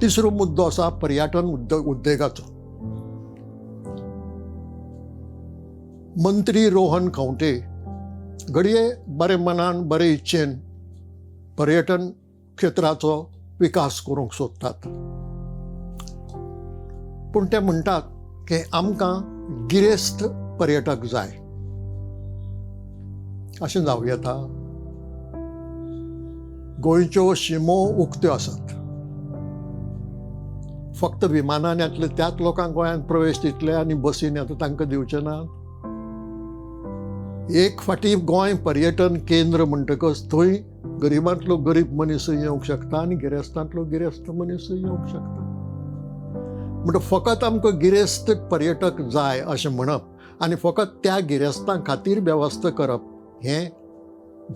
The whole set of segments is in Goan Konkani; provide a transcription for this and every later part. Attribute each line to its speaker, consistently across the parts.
Speaker 1: तिसरो मुद्दो आसा पर्यटन उद्देगाचो. मंत्री रोहन खंवटे घडये बरे मनान बरे इच्छेन पर्यटन क्षेत्राचो विकास करूंक सोदतात, पूण ते म्हणटात की आमकां गिरेस्त पर्यटक जाय. अशें जावं येता? गोंयच्यो शिमो उक्त्यो आसात, फक्त विमानान येतले त्याच लोकांक गोंयांत प्रवेश दितले आनी बसीन येता तांकां दिवचे ना. एक फाटी गोंय पर्यटन केंद्र म्हणटकच थंय गरिबांतलो गरीब मनीसूय येवंक शकता आनी गिरेस्तांतलो गिरेस्त मनीसूय येवंक शकता. म्हणटा फकत आमकां गिरेस्त पर्यटक जाय अशें म्हणप आनी फकत त्या गिरेस्तां खातीर वेवस्था करप हें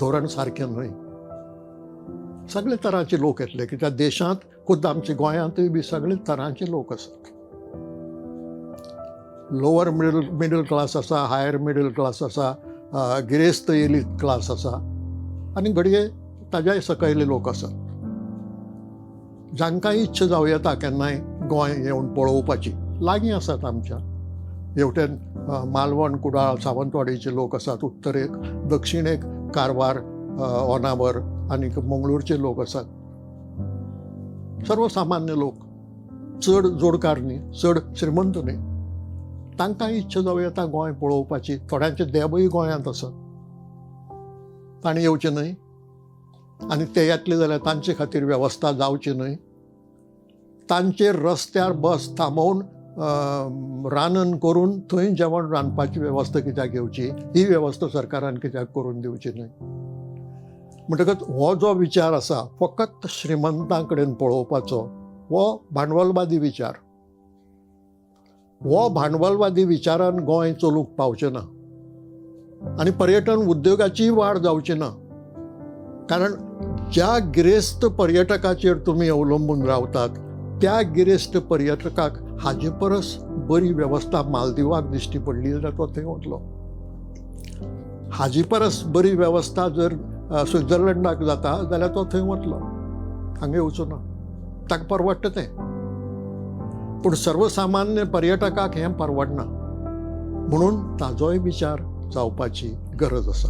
Speaker 1: धोरण सारकें न्हय. सगळे तरांचे लोक येतले, कित्याक देशांत खुद्द आमच्या गोंयांतूय बी सगळे तरांचे लोक आसात. लोअर मिडल क्लास आसा, हायर मिडल क्लास आसा, गिरेस्त एलीट क्लास आसा आनी घडये ताज्याय सकयले लोक आसात, जांकां इच्छा जावं येता केन्नाय गोंय येवन पळोवपाची. लागीं आसात आमच्या हेवटेन मालवण, कुडाळ, सावंतवाडीचे लोक आसात, उत्तरेक दक्षिणेक कारवार, ओनावर आनी मंगळूरचे लोक आसात. सर्वसामान्य लोक, चड जोडकार न्ही, चड श्रीमंत न्ही, तांकां इच्छा जावं येता गोंय पळोवपाची. थोड्यांचे देवूय गोंयांत आसात, तांणी येवचें न्हय आनी ते येतले जाल्यार तांचे खातीर वेवस्था जावची न्हय. तांचेर रस्त्यार बस थांबोवन रांदन करून थंय जेवण रांदपाची वेवस्था कित्याक घेवची? ही वेवस्था सरकारान कित्याक करून दिवची न्हय? म्हणटकच हो जो विचार आसा फकत श्रीमंतां कडेन पळोवपाचो, हो भांडवलवादी विचार. हो भांडवलवादी विचारान गोंय चलूंक पावचें ना आनी पर्यटन उद्योगाचीय वाड जावची ना. कारण ज्या गिरेस्त पर्यटकाचेर तुमी अवलंबून रावतात त्या गिरेस्त पर्यटकाक हाजे परस बरी वेवस्था मालदिवाक दिश्टी पडली जाल्यार तो थंय वतलो. हाजी परस बरी वेवस्था जर स्विट्झर्लंडाक जाता जाल्यार तो थंय वतलो, हांगा येवचो ना. ताका परवडटा तें, पूण सर्वसामान्य पर्यटकाक हें परवडना. म्हणून ताजोय विचार जावपाची गरज आसा.